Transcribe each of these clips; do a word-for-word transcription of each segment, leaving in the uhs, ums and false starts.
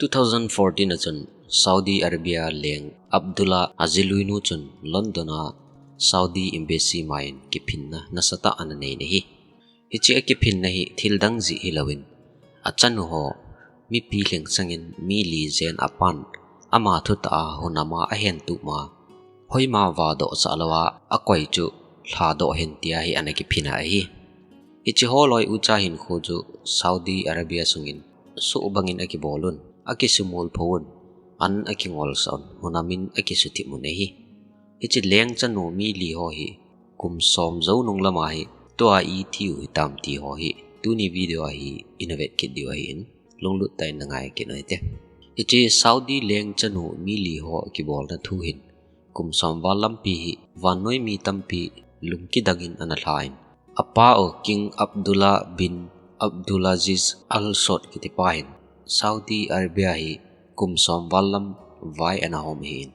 Two thousand fourteen a chun Saudi Arabia leng Abdullah ajiluinu chun London a Saudi Embassy main kiphinna nasatah ana nei ahi. Hiche a kiphinna hi thil dang jeh hilouvin, achanu ho mipi lhing sangin mi li jen apan, ama thutah a hunam a ahen tup ma, hoima vadoh sah louva akoi chu lhadoh hen tia hi ana kiphin ahi. Hiche holoi ucha hinkho chu Saudi Arabia sungin suh bangin akibol un, akisumul pho un, an akingol sah un, hunamin akisuthip un ahi. Hiche leng chanu mi li ho hi kum som jou nung lama hi tua iti u hitam ti ho hi tuni video a hi ina vet kit diu ahin, lunglut tah in na ngai kit u hite. Hiche Saudi leng chanu mi li ho kibolna thu hin kum som val lampi hi vannoi mi tampi lungkidang in ana lha in, apa u King Abdullah bin Abdulaziz Al Saud kitipa hin Saudi Arabia hi kum som val lam vai ana hom ahin,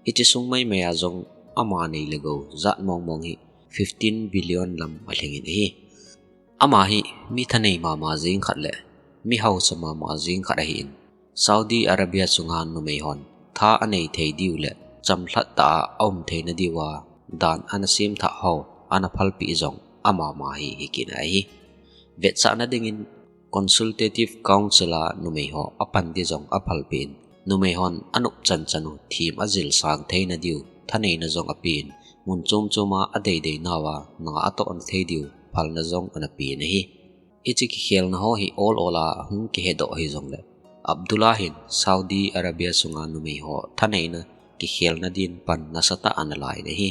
hiche sung maimai a jong ama nei le gou jat mong mong hi fifteen billion lam alhing in ahi. Ama hi mi thanei mama jeng khat le mi hausa mama jeng khat ahin, Saudi Arabia sunga numei hon tha anei thei diu le chamlhat tah a aum theina diuva dan ana sem thah ho ana phalpeh jong ama ma hi hi kit ahi. Vetsahna dingin Consultative Council a numei ho apan di jong aphalpeh in, numei hon anop chan chan u thim ajil sang theina diu thaneina jong apen, mun chom chom a adeidei nauva na atohna thei diu phalna jong ana pen ahi. Hiche kikhelna ho hi ol ol a hung kihedoh hijongle, Abdullah hin Saudi Arabia sunga numei ho thaneina kikhelna din pan nasatah ana la in ahi.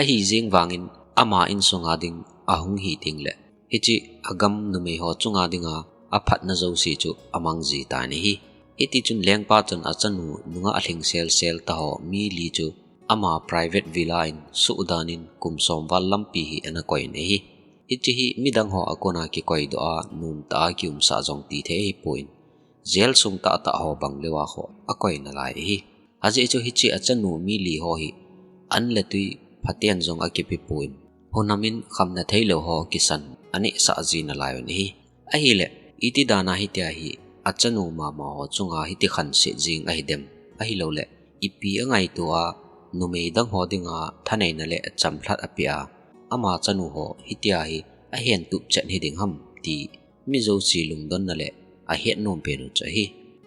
Ahi jeng vangin ama insunga ding ahung hi tengle, hiche agam numei ho chunga dinga aphatna jouse chu amang ji tan ahi. Hiti chun lengpa chun achanu nungah lhing sel sel tah ho mi li chu ama private villa in suh dan in kum som val lampi hi ana koi in ahi. Hiche hi midang ho a kona kikoi doh a nomtah a kiumsah jong ti thei ahipon, jail sung tah tah ho bang leuva ho akoi nalai ahi. Ajeh chu hiche achanu mi li ho hi an le tui phaten jong akipe pon, hunamin khamna theilou ho kisan anehsah ji nalai un ahi. Ahile, iti dan a hitia hi achanu mama ho chunga hiti khanset jeng ahidem? Ahilouleh, ipi angaito a numei dang ho dinga thaneina le chamlhat apeh a, ama chanu ho hitia hi ahen tup chet hiding ham ti mi jouse lungdonna le ahet nom pen u chu ahi.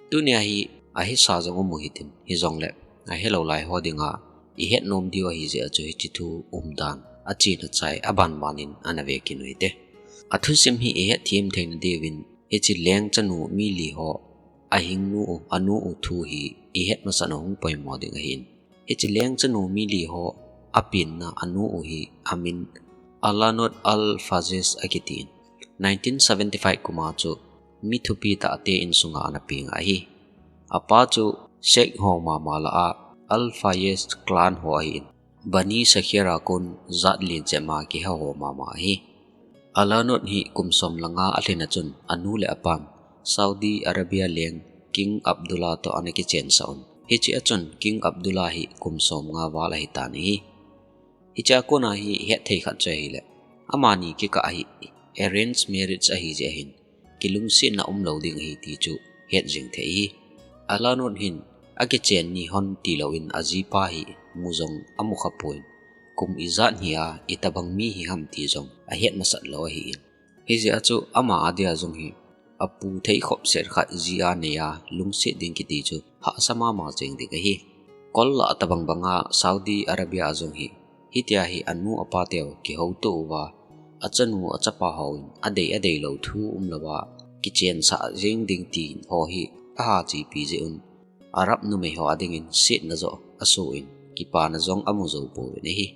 Tunia hi ahisa jong um u hitin, hijongle ahelou lai ho dinga ihet nom diu ahijeh a chu hiche thu umdan achen achai aban ban in ana ve kit u hite. Athusim hi ihet them theina diuvin hiche leng chanu mi li ho ahingnu u, anu u thu hi ihet masat u hung poimo ding ahin. Hiche leng chanu mi li ho apenna anu u hi amin Alanot Al Fazez akitin. Nineteen seventy-five kum a chu mi thupi tah te insunga ana peng ahi. Apa chu Sheikh ho mama lah a Al Fayez clan ho ahin, Bani Sakhira kon jat len cheh ma kihe ho mama ahi. Alanot hi kum som le nga alhin a chun anu le apan Saudi Arabia leng King Abdullah toh ana kichensah un. Hiche a chun King Abdullah hi kum som nga val ahitan ahi. Hiche a kona hi hetthei khat chu ahile, amani kikah hi arranged marriage ahijeh ahin, kilungsetna umlou ding ahi ti chu het jing thei ahi. Alanot hin akichen ni hon tilouvin ajipa hi mu jong amu khapon, kum ijat hia itobang mi hi ham ti jong ahet masat lou ahin. Hijeh a chu ama adia jong hi apu thei khopset khat ji a nei a lungset ding kiti chu hahsa mama jeng ding ahi. Kol lah tobang banga Saudi Arabia a jong hi hitia hi anu apa teu kihouto uva, achanu achapa hon adei adeilou thu umlouva kichensah jeng ding ti ho hi aha chepi jeh un, Arab numei ho adingin setna joh asoh in, kipana jong amu jou pouvin ahi.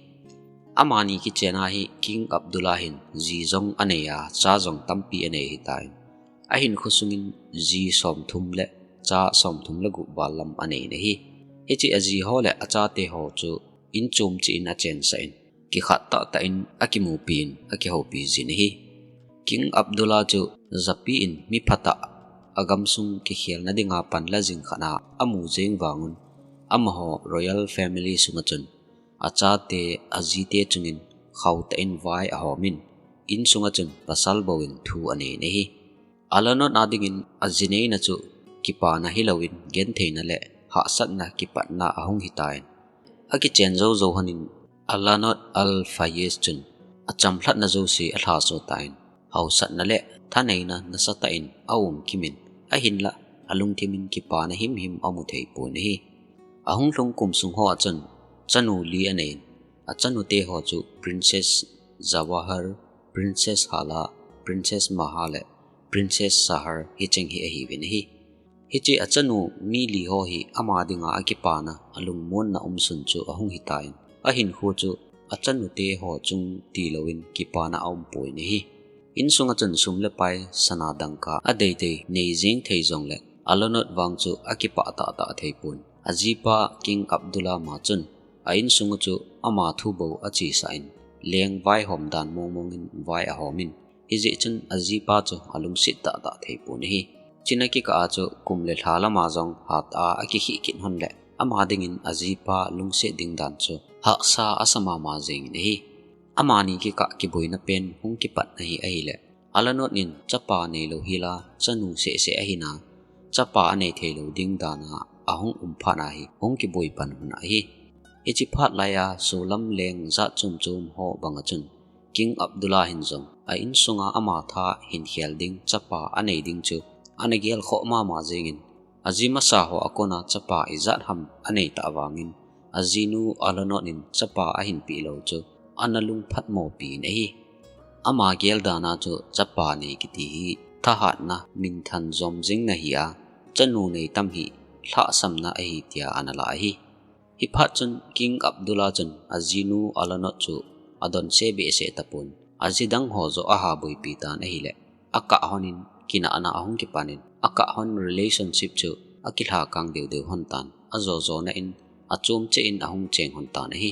Amani kichen a hi King Abdullah hin ji jong anei a, cha jong tampi anei ahitan, ahinkho sungin ji somthum le cha somthum le gup val lam anei in ahi. Hiche aji ho le achate ho chu inchom cheh in achensah in, kikhat tahtah in akimupin, akihoupi jin ahi. King Abdullah chu japi in mi phatah, agamsung kikhelna dinga pan la jing khat a amu jeng vangun, amaho royal family sunga chun achate, ajite chungin khautah in vai ahomin, insunga chun pasal bouvin thu anei in ahi. Alanot adingin ajineina chu kipana hilouvin gentheina le hahsatna kipatna ahung hitan. Akichen jou jou honin Alanot Al Fayez chun achamlhatna jouse alhaso tan, hausatna le thaneina nasatah in aum kimin, ahinlah alungthimin kipana himhim amu thei pon ahi. Ahung lhung kum sung hoa chun chanu li anei in, achanute ho chu Princess Jawahar, Princess Hala, Princess Maha le Princess Sahar hicheng hi ahiuvin ahi. Hiche achanu mi li ho hi ama dinga akipana, alungmonna umsun chu ahung hitan, ahinkho chu achanute ho chung tilouvin kipana aum pon ahi. Insunga chun sum le pai, sana dangka adeidei nei jing thei jongle Alanot vang chu akipah tahtah thei pon. Ajipa King Abdullah ma chun a insunga chu ama thu bou achesah in, leng vaihom dan mongmong in vai ahomin, hijeh chun ajipa chu alungset tahtah thei pon ahi. Chuna kikah a chu kum le lha lama jong hatah a akikhih kit hon le ama dingin ajipa lungset ding dan chu hahsa asa mama jengin ahi. Amani kikah kiboina pen hung kipat ahi ahile, Alanot in chapa neilou hila chanu sehseh ahina, chapa anei theilou ding dana ahung um phat ahi, hung kiboi pan hon ahi. Hiche phat laiya solam leng jat chom chom ho banga chun King Abdullah hin jong a insunga ama tha hin khel ding chapa anei ding chu ana gelkhoh mama jengin, aji masa ho akona chapa ijat ham anei tah vangin, ajinu Alanot in chapa ahin pehlou chu ana lungphat mopi in ahi. Ama gel dana chu chapa nei kiti hi thahatna, minthan jom jingna ahi a, chanu nei tam hi lhahsamna ahi tia ana la ahi. Hiphat chun King Abdullah chun ajinu Alanot chu adonse behseh tapon, aji dang ho joh aha boipi tan ahile, akah honin kinahna ahung kipanin, akah hon relationship chu akilha kang deu deu hon tan, ajo jona in, achom cheh in ahung cheng hon tan ahi.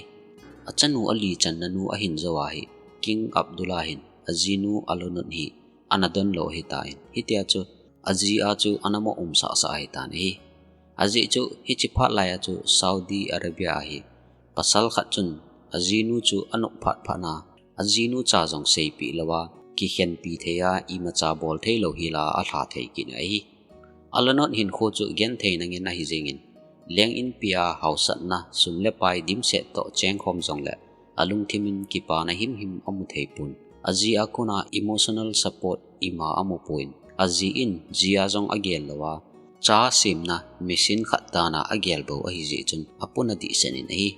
Achanu ali channa nu ahin jou ahi, King Abdullah hin ajinu Alanot hi ana donlou ahitan, hitia chu aji a chu ana mo um sahsah ahitan ahi. Ajeh chu hiche phat laiya chu Saudi Arabia ahi, pasal khat chun ajinu chu anop phat phat na, ajinu cha jong seipeh louva, kikhenpi thei a imacha bol theilou hila alha thei kit ahi. Alanot hinkho chu gentheina ngen ahi jengin, leng inpi a hausatna, sum le pai dimset toh chengkhom jongle, alungthimin kipana himhim amu thei pon. Aji a kona emotional support ima amu pon. Aji in ji a jong agel louva, cha semna machine khat dana agel bou ahi jeh chun apuna dihsen in ahi.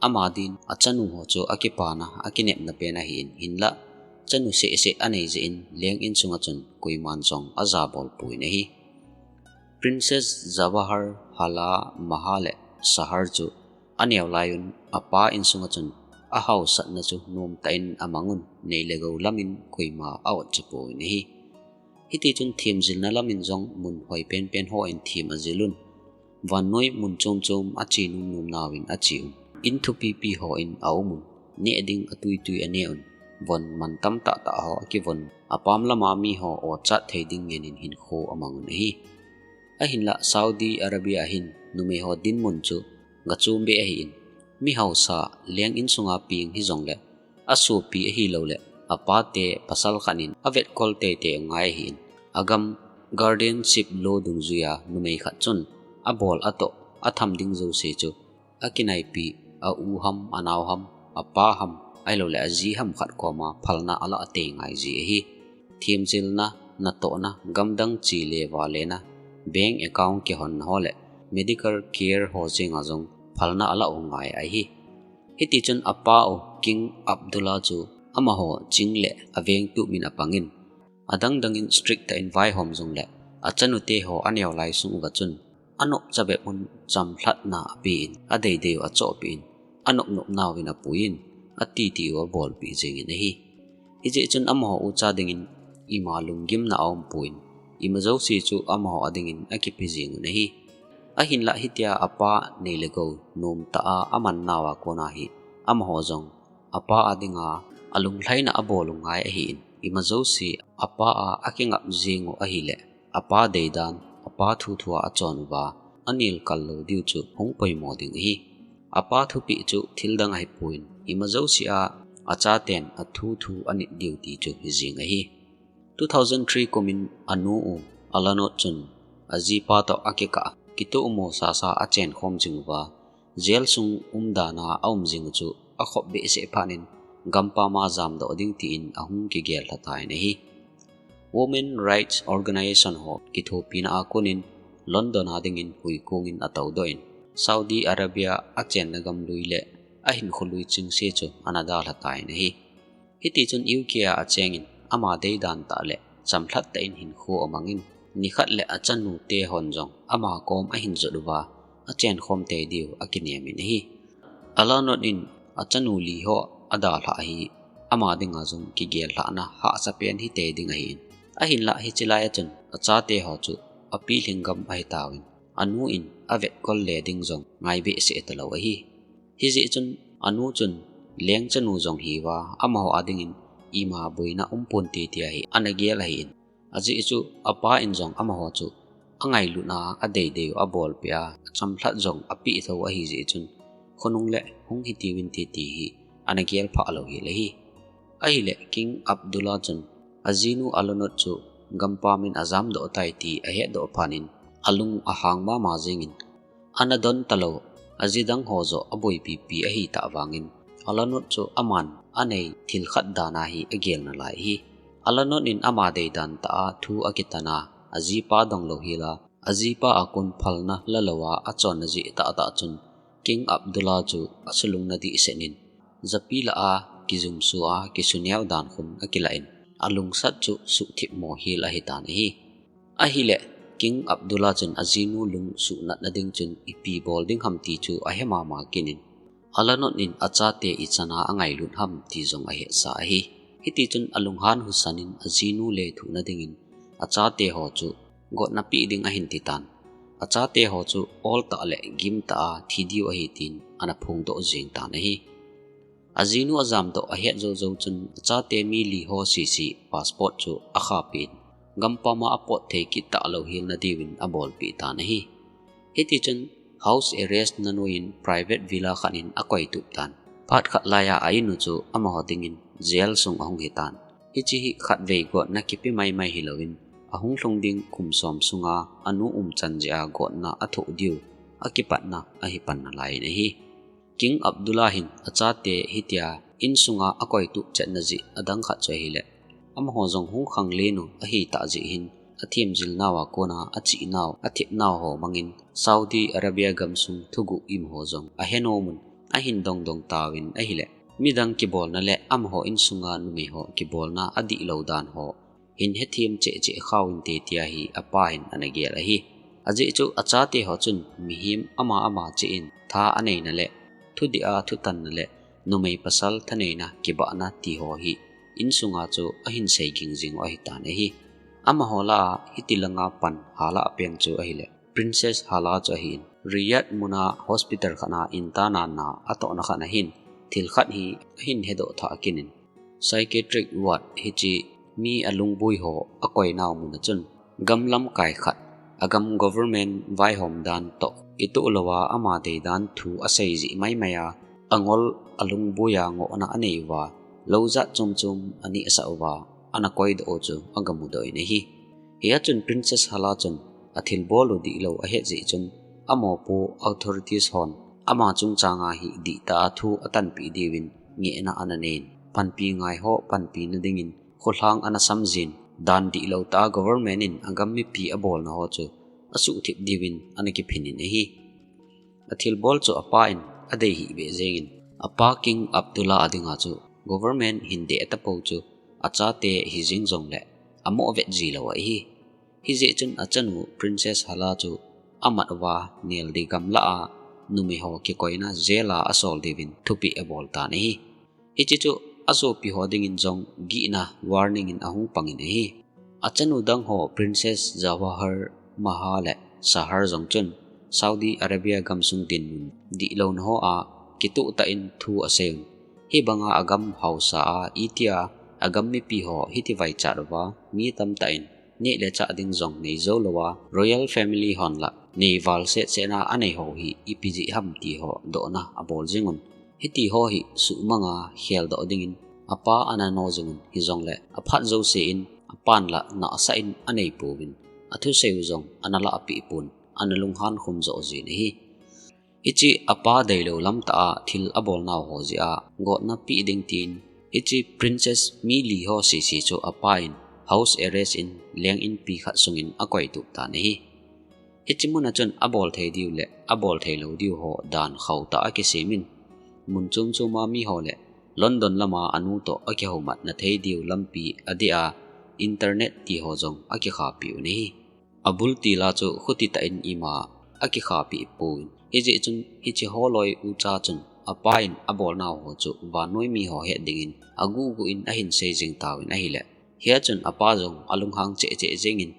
Ama din achanu ho chu akipana, akinepna pen ahin, hinlah chanu sehseh anei jeh in leng insunga chun koiman jong ajabol pon ahi. Princess Jawahar, Hala, Maha le Sahar chu aneo lai un apa insunga chun ahausatna chu nomtah in amangun, nei le gou lamin koima a-ot chapon ahi. Hitichun themjilna lamin jong mun hoi penpen hon them ajil un. Vannoi mun chom chom ache nom nom nauvin ache un. In thupipi hon aum un. Neh ding atui tui aneh un. Von mantam tahtah ho akivon. Apam lama mi ho ochat thei ding ngen in hinkho amang un ahi. Ahinlah Saudi Arabia hin numei ho dinmun chu gachom beh ahin. Mi hausa leng insunga peng hijongle, asopi ahilouleh apate pasal khat in avetkol teitei u ngai ahin. Agam guardianship law dungjuiya numei khat chun abol atoh atham ding jouse chu akinaipi, a-u ham, anao ham, apa ham, ahilouleh aji ham khat koma phalna alah tei ngai ji ahi. Themjilna, natohna, gamdang che le vale na, bank account kihonna ho le medical care ho jenga jong phalna alah u ngai ahi. Hitichun apa u King Abdullah chu amaho ching le avengtup min apangin, adang dangin strict tah in vaihom jongle achanute ho aneo lai sung uva chun anop chabep un chamlhatna apen, adeidei u achohpeh in, anop nop nauvin apuiyin, atiti u abolpeh jengin ahi. Hijeh chun amaho ucha dingin ima lunggimna aumpon, ima jouse chu amaho adingin akipe jeng un ahi. Ahinlah hitia apa nei le gou nomtah a aman nauva kona hi, amaho jong apa adinga alunglhaina abol u ngai ahin, ima jouse apa a akingap jeng u ahileh, apa deidan, apa thuthu a achon uva anel kal lou diu chu hung poimo ding ahi. Apa thupeh chu thil dang ahipon, ima jouse a achaten athuthu anit diu ti chu hijeng ahi. Two thousand three kumin anu u Alanot chun ajipa toh akikah kitoh mo sasa achenkhom jing uva, jail sung umdana aum jing u chu akhop behseh phat in gampam a jamdoh ding tin ahung kigel lha tan ahi. Women Rights Organization ho kithopina a konin London a dingin huikong in atoudoh in, Saudi Arabia achenna gamlui le ahinkho lui chengse chu ana dalha tan ahi. Hitichun U K a achengin ama deidan tah le chamlhat tah in hinkho amangin, nikhat le achanute hon jong ama kom ahin jot uva, achenkhom tei diu akinem in ahi. Alanot in achanu li ho adalhah hi ama dinga jong kigel lhahna hahsa pen hitei ding ahin. Ahinlah hiche lai a chun achate ho chu apilhing gam ahitauvin, anu in avetkol le ding jong ngai behseh talou ahi. Hijeh chun anu chun leng chanu jong hiuva, amaho a dingin ima boina umpon titi ahi, ana gel ahin. Ajeh chu apa in jong amaho chu angailutna adeidei u abolpeh a, achamlhat jong apeh thou ahi jeh chun, khonung le hung hitiuvin titi hi ana gel phah lou hel ahi. Ahile King Abdullah chun ajinu Alanot chu gampam in ajamdoh tai ti ahetdoh phat in alung ahang mama jengin, ana don talou, aji dang ho joh aboipipi ahitah vangin, Alanot chu aman anei thil khat dan a hi agel nalai ahi. Alanot in ama deidan tah a thu akitan a, ajipa donglou hel a, ajipa a kon phalna lalou a achonna jeh tahtah chun, King Abdullah chu asulungna dihset in, japi lah a kijumso a kisuneo dan khun akilah in, alungsat chu suhthip mo hel ahitan ahi. Ahile King Abdullah chun ajinu lung suhnatna ding chun ipi bol ding ham ti chu ahe mama kit in, Alanot in achate ichan a angailut ham ti jong ahetsah ahi. Hitichun alunghan husan in ajinu lethuhna dingin achate ho chu gotna peh ding ahin titan, achate ho chu oltah le gimtah a thi diu ahi tin ana phongdoh jeng tan ahi. Ajinu ajamdoh ahet jou jou chun achate mi li ho sese passport chu akhahpeh in, gampam a apot thei kit talou helna diuvin abolpeh tan ahi. Hitichun house arrest nanoiyin private villa khat in akoitup tan. Phat khat laiya a-in u chu amaho dingin jail sung ahung hitan. Hiche hi khatvei gotna kipe maimai hilouvin, ahung lhung ding kum som sunga anu umchan jeh a gotna athoh diu akipatna ahi pan nalai in ahi. King Abdullah hin achate hitia insunga akoitup chetna jeh adang khat chu ahile, amaho jong hung khanglen u ahitah jeh hin, athemjil nauva kona achih nau, athep nau ho mangin Saudi Arabia gamsung thuguh im ho jong ahe nom un, ahin dongdong tauvin ahile, midang kibolna le amaho insunga numei ho kibolna adihlou dan ho hin hethem cheh cheh khauvinte tia hi apa hin ana gel ahi. Ajeh chu achate ho chun mihem ama ama cheh in tha aneina le thudih a thutanna le numei pasal thaneina kibahna ti ho hi insunga chu ahin sei ging jing u ahitan ahi. Amaho lah a hiti langa pan hala pen chu ahile Princess Hala chu ahin, Riyadh muna hospital khat a internna atohna khat ahin, thil khat hi ahin hedoh thah kit in, psychiatric ward hiche mi alungboi ho akoinau mun a chun, gam lamkai khat, agam government vaihom dan toh kitoh louva ama deidan thu asei jeh maimai a, angol alungboi a ngohna anei uva, lou jat chom chom anehsah uva, ana koidoh u chu agamudoh in ahi. Hia chun Princess Hala chun athilbol u dihlou ahet jeh chun, amopo authorities hon ama chungchanga hi dihtah a thu atanpeh diuvin ngehna ana nei in, panpi ngai ho panpina dingin kholhang ana samjin, dan dihlou tah a government in agam mipi abolna ho chu asuhthip diuvin ana kiphin in ahi. Athilbol chu apa in adei hih beh jengin, apa King Abdullah a dinga chu government hin deh tapou chu achate hijeng jongle amoh vet jilou ahi. Hijeh chun achanu Princess Hala chu amat uva neldi gamlah a numei ho kikoina jail a asol diuvin thupeh abol tan ahi. Hiche chu asopi ho dingin jong gihna warning in ahung pangin ahi. Achanu dang ho Princess Jawahar Mahal le Sahar jong chun Saudi Arabia gamsung dinmun dihlouna ho a kitoh tah in thu asei un. Hibanga agam haosa a itia agam mipi ho hiti vaichat uva mi tamtah in neh le chah ding jong neijou louva, royal family hon lah neival sehsehna anei ho hi ipi jeh ham ti ho dohna abol jing un. Hiti ho hi suhmanga kheldoh dingin apa ana no jing un, hijongle aphat jouse in apan lah nahsah in anei pouvin, athusei u jong ana lahpeh pon, ana lunghan khum jo jin ahi. Hiche apa deilou lam tah a thil abolnau ho jeh a gotna pe ding tin, hiche Princess mi li ho sese chu apa in house arrest in leng inpi khat sungin akoitup tan ahi. Hiche mun a chun abol thei diu le abol thei lou diu ho dan khauh tah a akisem in, mun chom chom a mi ho le London lama anu toh akihoumatna thei diu lampi adeh a internet ti ho jong akikhah peh un ahi. Abul til a chu khuti tah in ima akikhah peh pon, hijeh chun hiche holoi ucha chun apa in abolnau ho chu vannoi mi ho het dingin aguh guh in ahin sei jing tauvin ahile, hia chun apa jong alunghang cheh cheh jengin,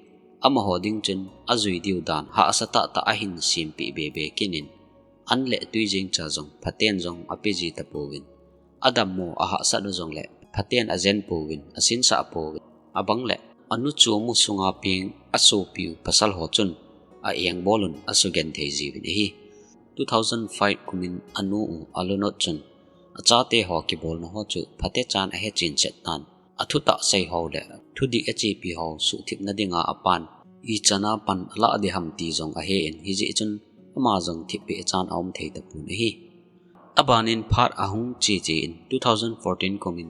amaho ding chun ajui diu dan hahsa tah tah ahin sempeh be be kit in, an le tui jeng cha jong phaten jong ape ji tapouvin, adammo ahahsat u jongle phaten ajen pouvin, asinsah pouvin, abang le anu chom u sunga peng asopiu pasal ho chun a-engbol un asugenthei jiuvin ahi. Two thousand five kumin anu u Alonot chun achate ho kibolna ho chu phatechan ahechen chet tan, athutah sei ho le thudih achepi ho suhthipna dinga apan ichan a pan alah ding ham ti jong ahe in, hijeh chun ama jong thipbeh chan aum thei tapon ahi. Abanin phat ahung che che in two thousand fourteen kumin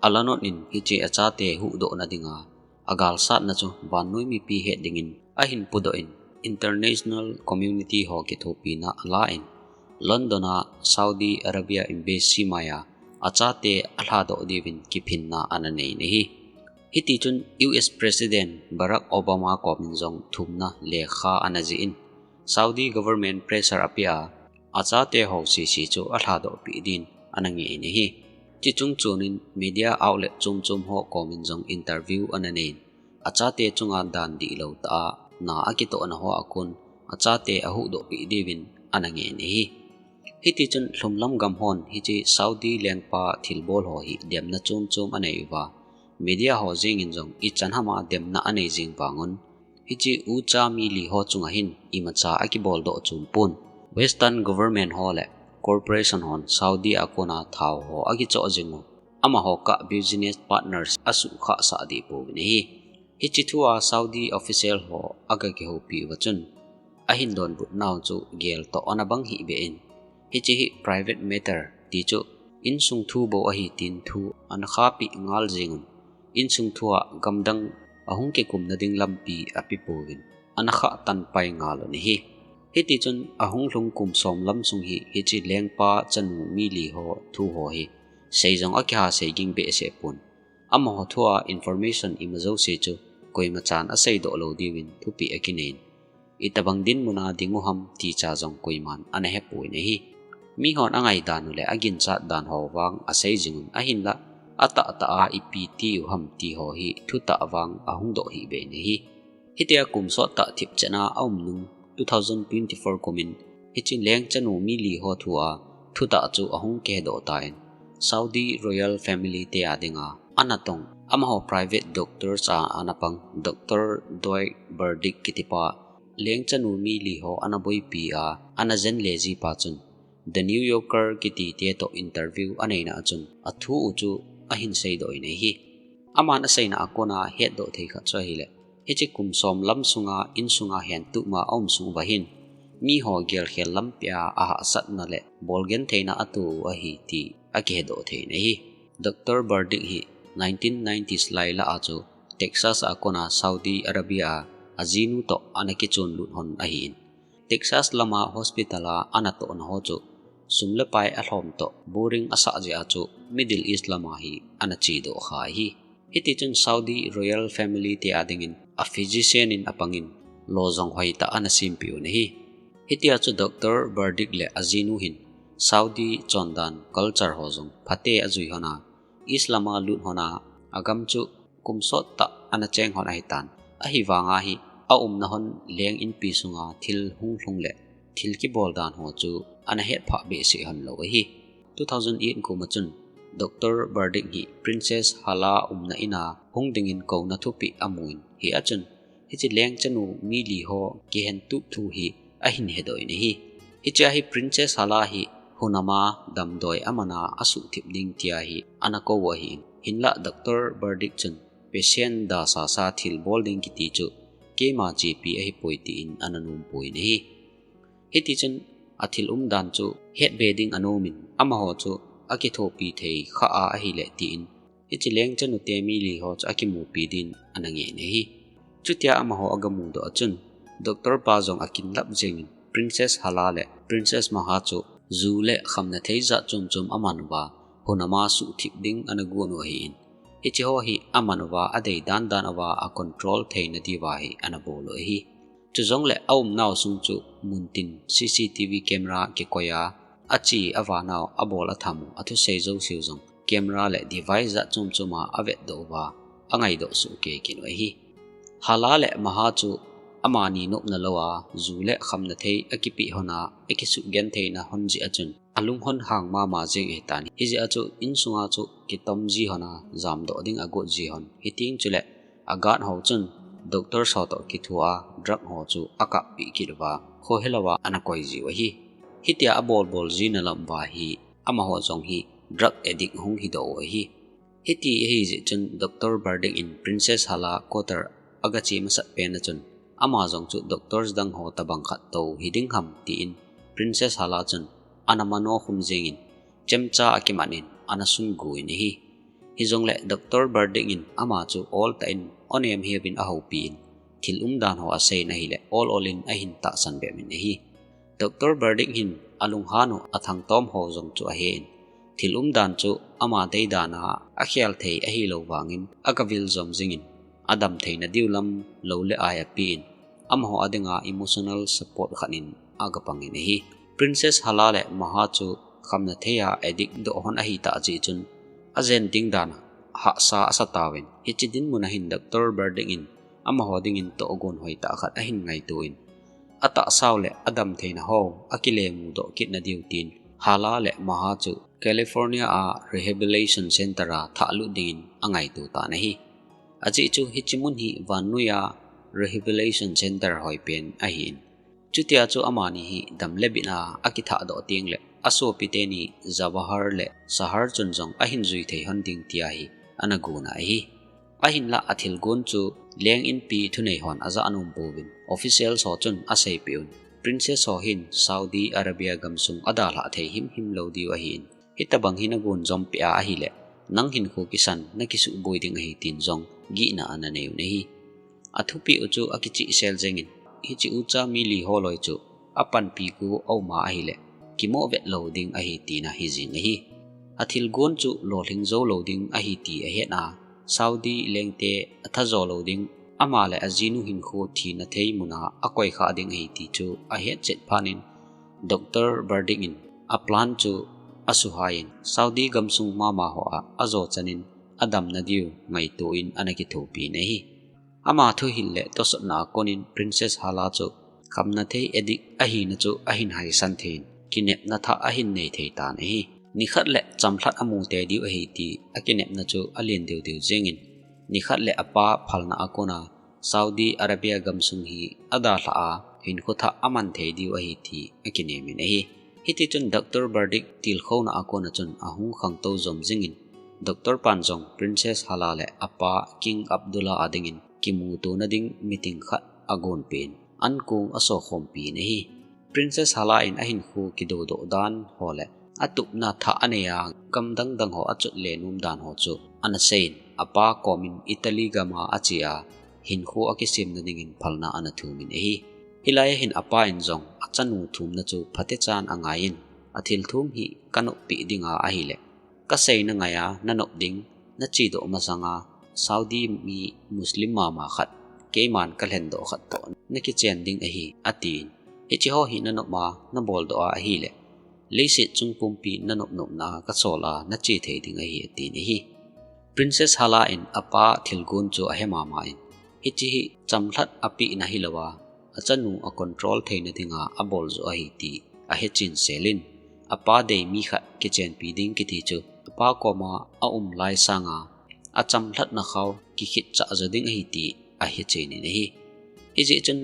Alonot in hiche achate huhdohna dinga agalsatna chu vannoi mipi het dingin ahin pudoh in, international community ho kithopina ala in, London a Saudi Arabia Embassy maiya achate alhadoh diuvin kiphinna ana nei in ahi. Hitichun U S President Barack Obama komin jong thumna lekha ana jih in, Saudi government pressure apeh a, achate ho sese chu alhadoh peh din ana ngeh in ahi. Chuche chungchon in media outlet chom chom ho komin jong interview ana nei in, achate chunga dan dihlou tah a na akitohna ho a kon achate ahuhdoh peh diuvin ana ngeh in ahi. Hitichun lhumlam gam hon hiche Saudi lengpa thilbol ho hi demna chom chom anei uva, media ho jeng in jong ichan ham a demna anei jing vangun, hiche ucha mi li ho chunga hin imacha akibol doh chom pon. Western government ho le corporation hon Saudi a kona thao ho akichoh jing u, amaho kah business partners asuhkhah sah deh pouvin ahi. Hiche thu a Saudi official ho aga kihoupi uva chun, ahin donbutnau chu gel toh ana bang hih beh in, hiche hi private matter ti chu insung thu bou ahi tin thu ana khahpeh ngal jeng un, insung thu a gamdang ahung kikumna ding lampi ape pouvin, ana khahtan pai ngal un ahi. Hitichun ahung lhung kum som lam sung hi hiche lengpa chanu mi li ho thu ho hi sei jong akiha sei ging behseh pon. Amaho thu a information ima jouse chu koimachan aseidoh lou diuvin thupeh akinei in, itobang dinmun a ding u ham ti cha jong koiman ana hepon ahi. Mihon angai dan u le aginchat dan ho vang asei jing un, ahinlah atahtah a ipi ti u ham ti ho hi thutah vang ahung doh hih beh in ahi. Hitia kum sottah thipchetna aum nung two thousand twenty-four kumin hiche lengchanu mi li ho thu a thutah chu ahung kihedoh tan, Saudi royal family te a dinga ana tong, amaho private doctors a ana pang Doctor Doig Berdick kitipa, lengchanu mi li ho ana boipi a ana jen le jipa chun The New Yorker kiti te toh interview aneina a chun athu u chu ahin seidoh in ahi. Aman aseina a kona hetdoh thei khat chu ahile, hiche kum som lam sunga insunga hentup ma aum sung uva hin, miho gelkhel lampi a ahahsatna le bolgentheina atoh u ahi ti akihedoh thei in ahi. Doctor Berdick hi nineteen nineties lai lah a chu Texas a kona Saudi Arabia a ajinu toh ana kichonlut hon ahin, Texas lama hospital a ana tohna ho chu sum le pai alhom toh boring asah jeh a chu Middle East lama hi ana chedoh kha ahi. Hitichun Saudi royal family te a dingin a physician in apangin lo jong hoitah ana sempeh un ahi. Hitia chu Doctor Berdick le ajinu hin Saudi chondan culture ho jong phate ajui hon a, East lama lut hon a, agam chu kum sottah ana cheng hon ahitan. Ahivanga hi aumna hon leng inpi sunga thil hung lhung le thil kibol dan ho chu ana hetphah behseh hon lou ahi. Two thousand eight kum a chun Doctor Berdick hi Princess Hala umna in a hung dingin kouna thupeh amun, hia chun hiche lengchanu mi li ho kihentup thu hi ahin hedoh in ahi. Hiche a hi Princess Hala hi hunam a damdoi aman a asuhthip ding tia hi ana kou u ahin, hinlah Doctor Berdick chun patient da sasa thilbol ding kiti chu keima chepi ahipoi tiin ana nom poi ahi. Hiti chun athil umdan chu hetbe ding anom in, amaho chu akithopi thei kha a ahile tiin, hiche lengchanu te mi li ho chu akimupi din ana ngeh ahi. Chutia amaho agamudoh a chun, Doctor pa jong akinlap jengin, Princess Hala le Princess Maha chu ju le khamna thei jat chom chom aman uva, hunama suhthip ding ana gon u ahin, hiche ho hi aman uva adei dan dan uva acontrol theina diuva hi ana bol u ahi. Chujongle aumnau sung chu muntin C C T V camera kikoi a, ache avanau abol atham u, athusei jouse u jong camera le device jat chom chom a avetdoh uva, angaidoh soh kei kit u ahi. Hala le Maha chu amani nopna lou a, ju le khamna thei akipeh hon a, akisugentheina hon jeh a chun alunghon hang mama jeng ahitan. Hijeh a chu insunga chu kitom ji hon a, jamdoh ding agot ji hon. Hiteng chule aguard ho chun doctor ho toh kitho a, drug ho chu akappeh kit uva, khohelou a ana koi jiu ahi. Hitia abol bol jina lam uva hi, amaho jong hi drug addict hung hidoh u ahi. Hiti ahijeh chun Doctor Burdick in Princess Hala quarter agache masat pen a chun, ama jong chu doctors dang ho tobang khat tou hiding ham tiin, Princess Hala chun ana mano khum jengin, chemcha akiman in ana sungu in ahi. Hijongle Doctor Burdick in ama chu oltah in onem heuvin ahoupi in, thil umdan ho asei in ahile, ol ol in ahin tahsan bep in ahi. Doctor Burdick hin alunghan u athangtom ho jong chu ahe in, thil umdan chu ama deidan a akhel thei ahilou vangin agavil jom jingin, adam theina diu lam lou le ai apen, amaho adinga emotional support khat in agapangin ahi. Princess Hala le Maha chu khamna thei a addict doh hon ahitah jeh chun, ajen ding dan a hahsa asatauvin, hiche dinmun a hin Doctor Burdick in amaho dingin tohgon hoitah khat ahin ngaito in, atahsau le adam theina ho akilemudoh kitna diu tin, Hala le Maha chu California a Rehabilitation Center a thahlut dingin angaito tan ahi. Ajeh chu hiche mun hi vannoiya Rehabilitation Center hoipen ahin, chutia chu amani hi dam le bit a akithahdoh tengle, asopi teni Jawahar le Sahar chun jong ahin jui thei hon ding tia hi ana gon ahi. Ahinlah athilgon chu leng inpi thunei hon ajah nom pouvin, officials ho chun aseipeh un, Princess ho hin Saudi Arabia gamsung adalhah thei himhim lou diu ahin, hitobang hi nagon jompeh a ahile, nang hinkho kisan nakisuhboi ding ahi tin jong gihna ana nei un ahi. Athupeh u chu akichihsel jengin, hiche ucha mi li ho loi chu apanpi gu auma ahile, kimoh vet lou ding ahi tina hijing ahi. Athilgon chu lolhing jou lou ding ahi ti ahet a, Saudi lengte athajo lou ding, ama le ajinu hinkho thina thei mun a akoi kha ding ahi ti chu ahet chet phat in, Doctor Burdick in aplan chu asuhhai in, Saudi gamsung mama ho a ajo chan in adamna diu ngaito in ana kithopi in ahi. Ama thuhil le tosotna a kon in Princess Hala chu khamna thei addict ahina chu ahin haisan thei in, kinepna thah ahin nei thei tan ahi. Nikhat le chamlhat amu tei diu ahi ti akinepna chu alen deu deu jengin, nikhat le apa phalna a kon a Saudi Arabia gamsung hi adalhah a hinkho thah aman thei diu ahi ti akinem in ahi. Hiti chun Doctor Burdick tilkhouna a kon a chun ahung khangtou jom jingin, Doctor pan jong Princess Hala le apa King Abdullah a dingin kimutona ding meeting khat agonpeh in, ankong asokhompi in ahi. Princess Hala in ahinkho kidodoh dan ho le atupna thah anei a, gam dang dang ho achot le nom dan ho chu ana sei in, apa kom in Italy gam a ache a, hinkho akisemna dingin phalna ana thum in ahi. Hilai a hin apa in jong achanu thumna chu phatechan angai in, athil thum hi kanoppeh ding a ahile, kaseina ngai a nanop ding, nachedoh masang a Saudi mi Muslim mama khat, keiman kalhendoh khat toh nakichen ding ahi, atin. Hiche ho hi nanop a naboldoh a ahile, leiset chung pumpi nanop nopna a kasol a nache thei ding ahi, atin ahi. Princess Hala in apa thilgon chu ahe mama in, hiche hi chamlhat apehna hilou a, achanu acontrol theina dinga abol joh ahi ti ahe chensel in, apa dei mi khat kichenpi ding kiti chu apa kom a aum lai sang a, achamlhatna khao kikhitchah jo ding ahi ti ahe chen in ahi. Hijeh chun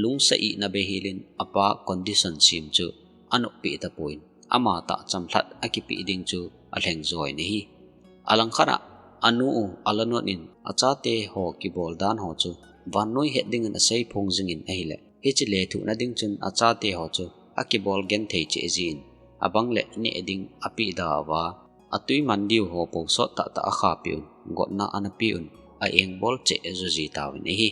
lungsa ihna beihel in apa condition sem chu anoppeh tapon, amatah chamlhat akipeh ding chu alheng jo in ahi. Alangkhat a anu u Alanot in achate ho kibol dan ho chu vannoi het dingin asei phong jingin ahile, hiche lethuhna ding chun achate ho chu akibol genthei cheh jin, abang le neh ding apeh da uva, atui man diu ho po sot tah tah akhapeh un, gotna ana pe un, a engbol cheh jo ji tauvin ahi.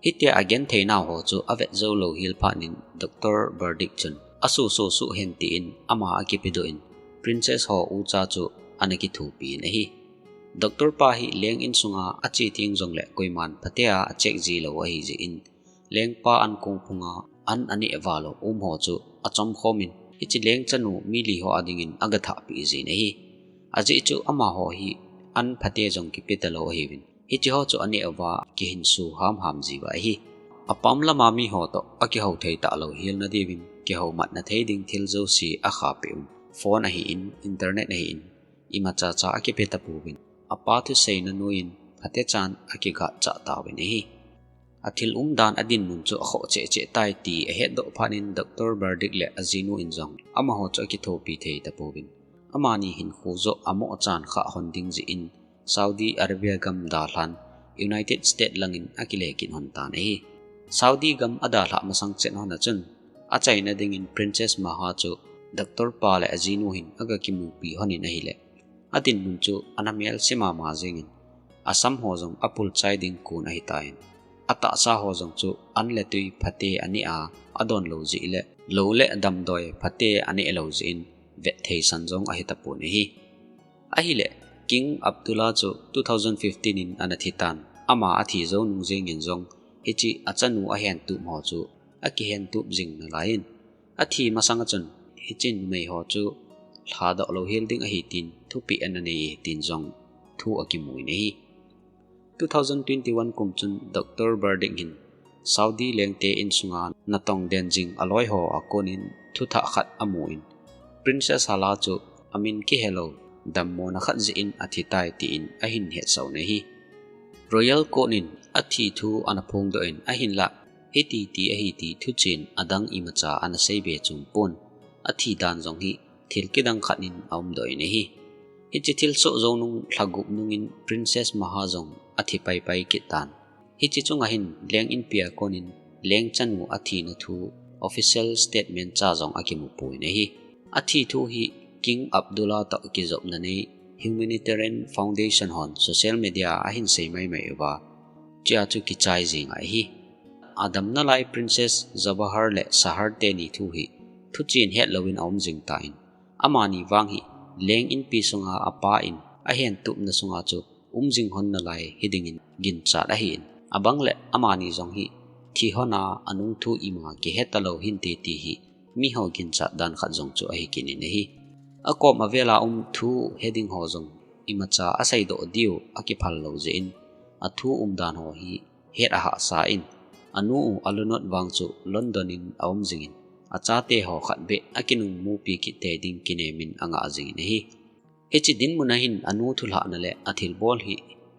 Hitia agenthei nau ho chu avet jou lou hel phat in Doctor Burdick chun asuh suh suh hen tin ama akipedoh in, Princess ho ucha chu ana kithopi in ahi. Doctor pa hi leng in sunga ache teng jongle koiman phatea acheck ji lou ahi jeh in, lengpa an kong phunga an aneh val u um ho chu achom khom in, hiche leng chanu mi li ho adingin aga thahpeh jin ahi. Ajeh chu amaho hi an phate jong kipe talou ahiuvin, hiche ho chu aneh uva kihinsu hamham ji uva ahi. Apam lama mi ho toh akihou thei talou hel na diuvin, kihou matna thei ding thil jouse akhapeh un, phone ahin, internet ahin, imacha cha akipe tapouvin, apa thuseina noiyin phatechan akigah chah tauvin ahi. Athil umdan adinmun chu akhoh cheh cheh tai ti ahetdoh phat in Doctor Burdick le ajinu in jong amaho chu akithopi thei tapouvin, amani hinkho joh amoh chan khah hon ding jeh in Saudi Arabia gam dalhan United States langin akile kit hon tan ahi. Saudi gam adalhah masang chet hon a chun achaina dingin Princess Maha chu Doctor pa le ajinu hin aga kimupi hon in ahile, adinmun chu ana melse mama jengin, asam ho jong apul chai ding kon ahitan, atahsa ho jong chu an le tui phate aneh a, adon lou jeh le, lou le damdoi phate aneh lou jeh in, vet thei san jong ahi tapon ahi. Ahile, King Abdullah chu two thousand fifteen in ana thi tan, ama athi jou nung jengin jong, hiche achanu ahentup ho chu akihentup jing nalaiyin, athi masang a chun, hiche numei ho chu lhadoh lou hel ding ahi tin thupeh ana nei e tin jong thu akimun ahi. Two thousand twenty-one kum chun Doctor Burdick hin Saudi lengte in sunga natong den jing aloi ho a konin thuthah khat amun, Princess Hala chu amin kihelou dammona khat jeh in athi tai tin ahin hetsah un ahi. Royal Court in athi thu ana phongdoh in ahinlah, hiti ti ahi ti thuchen adang imacha ana seibe chom pon, athi dan jong hi thil kidang khat in aumdoh in ahi. Hiche thilsoh jou nung lha gup nungin Princess Maha jong athi paipai kit tan. Hiche chunga hin leng inpi a konin leng chanu athina thu official statement cha jong akimu pon ahi. Athi thu hi King Abdullah toh kijopna nei Humanitarian Foundation hon social media a ahin sei maimai uva, chea chu kichai jing ahi. Adamna lai Princess Jawahar le Shahar teni thu hi thuchen hetlouvin aum jing tan, amani vang hi leng inpi sunga apa in ahentupna sunga chu um jing hon nalai hidingin ginchat ahin, abang le amani jong hi thi hon a anung thu ima kihe talou hinte ti hi miho ginchat dan khat jong chu ahi kit in ahi. Akom avel a um thu he ding ho jong imacha aseidoh diu akiphal lou jeh in, athu umdan ho hi het ahahsa in, anu u alunot vang chu London in aum jingin, achate ho khat beh akinung mupi kit tei ding kinem in angah jingin ahi. Hiche dinmun a hin anu thulhahna le athilbol hi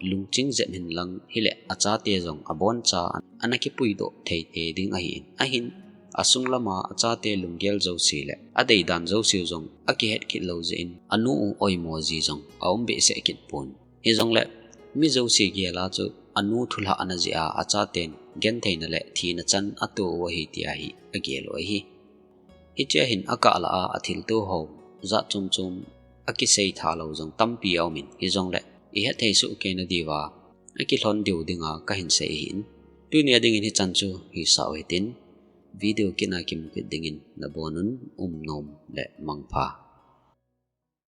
lungching jep hen lang, hile achate jong aboncha ana kipuidoh thei tei ding ahin, ahin asung lama achate lunggel jouse le adeidan jouse jong akihet kit lou jeh in, anu u oimo ji jong aum behseh kit pon. Hijongle mi jouse gel a chu anu thulhahna jeh a achaten gentheina le thina chan ato u ahi tia hi agel u ahi. Hichea hin akah lah a athilto ho jat chom chom akisei thalou jong tampi aumin, hijongle ihet thei soh kei na diuva akilhon diu dinga kahin sei ahin, tunia dingin hichan chu hisah u hitin, video kit a kimu kit dingin nabonun umnom le mangpha.